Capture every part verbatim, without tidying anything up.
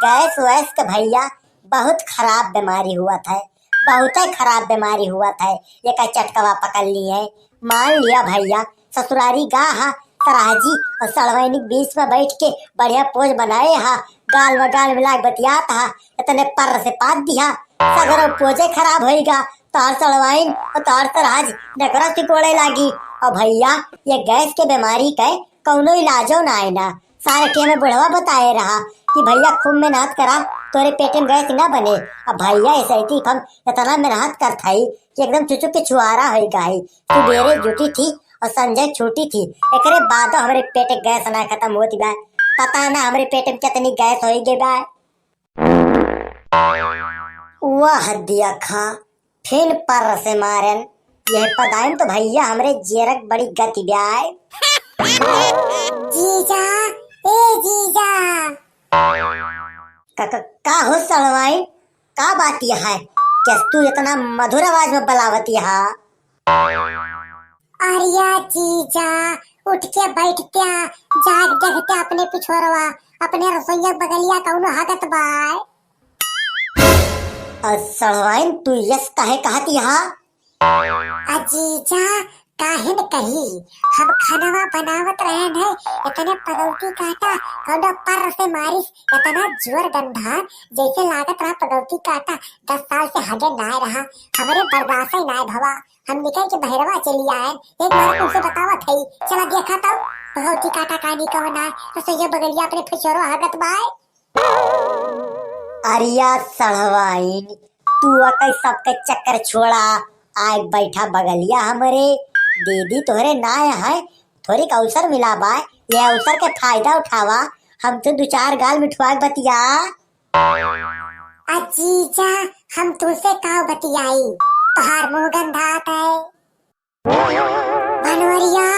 गैस वैस के भइया बहुत खराब बीमारी हुवत है, बहुतै खराब बीमारी हुवत है, एका चटकवा पकड़ लिहे। मान लिया भइया, ससुरारी गा हा, सराह जी और सड़वैनी के बीच में बैठ के बढ़िया पोज बनाए हा, गाल में गाल मिला के बतियात हा, इतने पर्र से पाद दिहा, सगरो पोजे खराब होइगा, तोहार सड़वाइन और तोहार सराह जी नकरा सिकोड़े लागी। और भइया, ये गैस के बीमारी के कौनो इलाजो ना है ना, सारे के में बुढ़वा बताए रहा कि भइया खूब मेहनत करा, तोरे पेट में गैस ना बने। अब भइया ऐसे ही हम इतना मेहनत करत हई कि एकदम चुचुक के छुआरा होई गई। सुबेरे जुटी थी और संझा छूटी थी, एकरे बाद हमरे पेट के गैस ना खत्म होती बा। पता ना हमरे पेट में कितनी गैस होई गई बा। वाह दिया खा, फिन पर्र से मारन। यह पदाइन तो भइया हमरे जियरक बड़ी गति ब्याय। जीजा, ए जीजा। का, का, का हो सड़वाइन? का बात यह है? कैस तू इतना मधुर आवाज में बलावत यहा? अरिया जीजा, उठ के बैठ के जाग देखते अपने पिछोरवा, अपने रसोइया बगलिया कौनो हगत बाय। अ, सड़वाइन, तू यस काहे कहत यहा? अ जीजा, काहे न कही, हम खानवा बनावत रहन है, इतने पगौती काटा, कौनो पर्र से मारिस, इतना जोर गंधान, जैसे लागत रहा पगौती काटा दस साल से हगे नाय रहा, हमरे बर्दाश्त ही नाय भवा, हम निकल के बहरवा चली आए, एक बार तुमसे बतावत है, चला देखा तब, पगौती काटा कानी कवन आए, रसोइया बगलिया अपने फिसरो हगत बाय। अरिया सड़वाइन, तू अकई सबके चक्कर छोड़ा, आए बैठा बगलिया हमरे, दीदी तोहरे नाय है, थोड़ी अवसर मिला बा, ये अवसर के फायदा उठावा, हम तो दो चार गाल मिठवा के बतिया। अ जीजा, हम तुमसे का बतियाई, तोहार मुंह गंधात है। बनवरिया,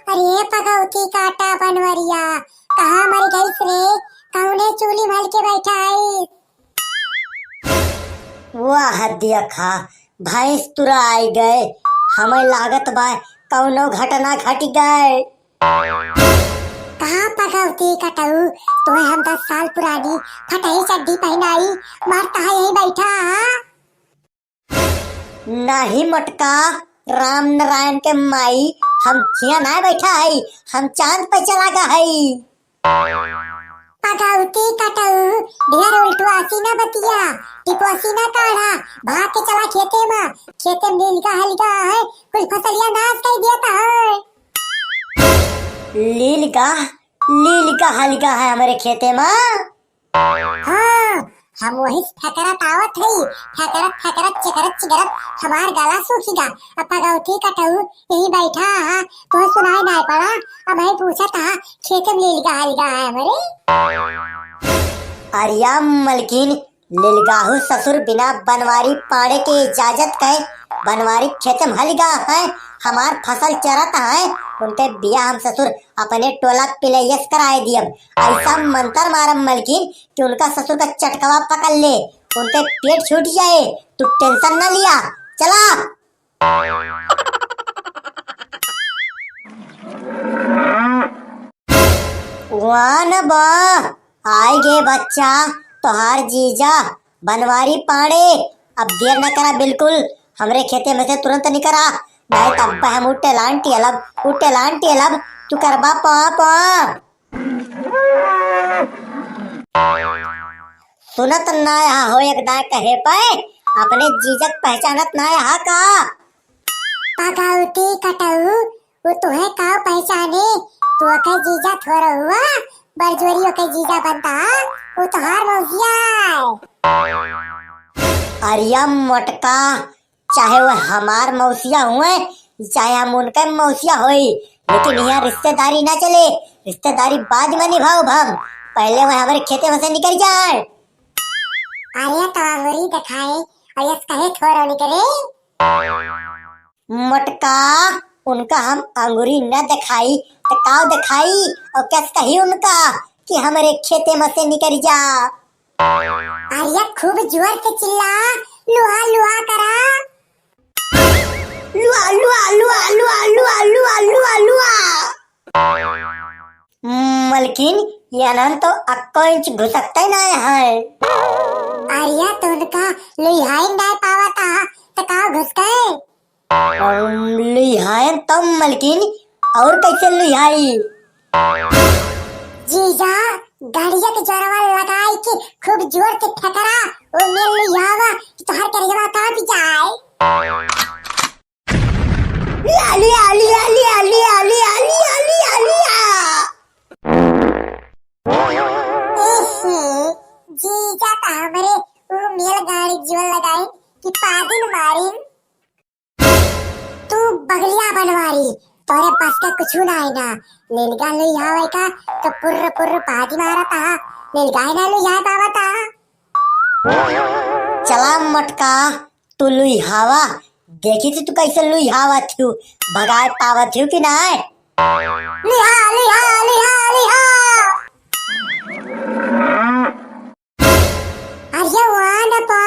अरे पगौती काटा बनवरिया, कहाँ मर गईस रे? कौने चूल्ही मल के बैठा है? वाह देखा, भैंस तुराई गए, हमें लागत बा कौनो घटना घट गए। कहाँ पगौती कटऊ, तोहे हम दस साल पुरानी फटही चड्डी पहनाई, मरता है यही बैठा, हाँ? नाही मोटका, राम नारायण के माई, हम हियाँ ना बैठा हई, हम चांद पे चला गा हई। पगौती कटऊ, ढेर उल्टवासी ना बतिया, टिपवासी ना काढ़ा, भाग के चला खेते मा, खेते में लीलगा हलिगा है, कुल फसलिया नाश कर देता है। लीलगा, लीलगा हलिगा है हमारे खेते मा। हाँ, हम वही से फकरत आवत हई, फकरत, फकरत, चिकरत, चिकरत, हमार गला सूखी गा। अब पगौती कटऊ, यही बैठा हा, तोहे सुनाई नाय पड़ा, अब है पूछत हा, खेते में लीलगा हलिगा है हमरे। अरिया मलकिन, लीलगाहू ससुर बिना बनवारी पाड़े के इजाजत के बनवारी खेते में हलिगा है, हमार फसल चरत है, उनके बिया हम ससुर अपने टोला पिलैयस कराए दियब। ऐसा मंतर मारब मलकिन कि उनका ससुर का चटकवा पकड़ ले, उनके पेट छूट जाए। तू tension ना लिया, चला। वाह न वाह, आए गे बच्चा, तोहार जीजा बनवारी पाड़े। अब देर न करा बिल्कुल, हमरे खेते में से तुरंत निकरा, नहीं तब हम उठे लान टियलब, उठे लान टियलब, तू करबा पा पा। सुनत ना यहाँ हो एक दाय कहे पे, अपने जीजक पहचानत ना यहाँ का? पगौती कटऊ, वो तोहे का पहचाने? तू ओके जीजा थोड़ा हुआ, बरजोरी ओके जीजा बनता, वो तोहार मौसिया है। अरिया मोटका, चाहे वो हमार मौसिया हुए, चाहे हम उनके मौसिया होई, लेकिन यहाँ रिश्तेदारी ना चले, रिश्तेदारी बाद में निभाओ हम, पहले वो हमारे खेते में से निकल जाए। अरे तो अंगुरी दिखाए, और यस कहे थोड़ा निकले। मोटका, उनका हम अंगुरी न दिखाई, तो का दिखाई? और कस कही उनका कि हमरे खेते में से निकल जा। अरे खूब जोर से चिल्ला, लुहा लुहा करा। लुहा, लुहा, लुहा। मलकिन, ये अनंत तो अक्को इंच घुसकते ना है। अरे, तो उनका लुइहाई ना पावत हा, तो का घुसके? अम, लुइहायन तब मलकिन, और कैसे लुइहाई? जीजा, गाड़िया के जोरवा लगाई के खूब जोर से ठकरा, वो मेल लुइहावा कि तोहर करेजवा कांप जाए। लाली, आली, आली, आली, आली। एहे, जीजा त हमरे ऊ मेल गाड़ी जोर लगाइन कि पादिन मारिन। तू बगलिया बनवारी, तोरे बस का कुछु ना है ना। लेलगा लुइहावे का तो पुर्र पुर्र पादी मारत हा, लेलगा ही ना लुइहा पावत हा। चला मटका, तू लुइहावा, देखी थी तू कैसे लुइहावा थियू, भगाए पावत थियू कि नाय? लुइहा, लुइहा, लुइहा, लुइहा। अरे वाह न पा,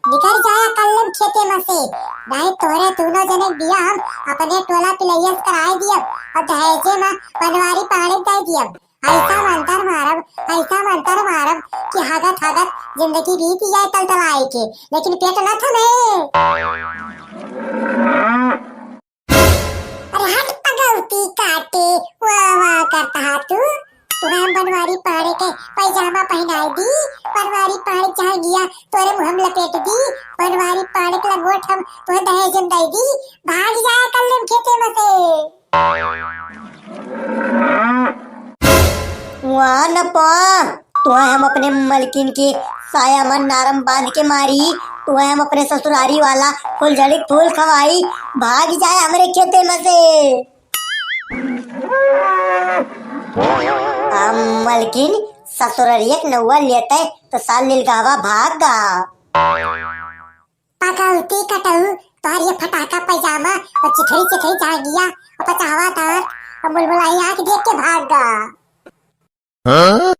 निकल जाया कल्लम खेते में से, नहीं तोरे दोनों जने बिया हम अपने टोला पिलैया से कराए दियब और दहेजे में बनवारी पहाड़े दे दियब। ऐसा मंतर मारब, ऐसा मंतर मारब कि हागत हागत जिंदगी बीत जाए तलतलाई के, लेकिन पेट न थमे। अरे हट पगौती काटे, वाह वाह करता हा तू। तुहे बनवारी पहाड़े के पैजामा पहनाई दी, बनवारी पहाड़े चाहे गिया तोरे मुँह में लपेट दी, बनवारी पहाड़े के लंगोट हम तुहे दहेज में दे दी, भाग जाया कल्लम खेते में से। वाह न पा, तुहे हम अपने मलकिन के साया में नारम बांध के मारी, तुहे हम अपने ससुरारी वाला फुलझड़ी फूल खवाई, भाग जाए हमरे खेते में से। आ मलकिन, ससुररिया के नौआ लेते तो साल नीलगावा भाग गा। पगौती कटऊ, तोहर ये फटाका पैजामा और चिथरी चिथरी जांगिया और पचावा दांत और मुलमुलाई आंख देख के भाग गा। हाँ?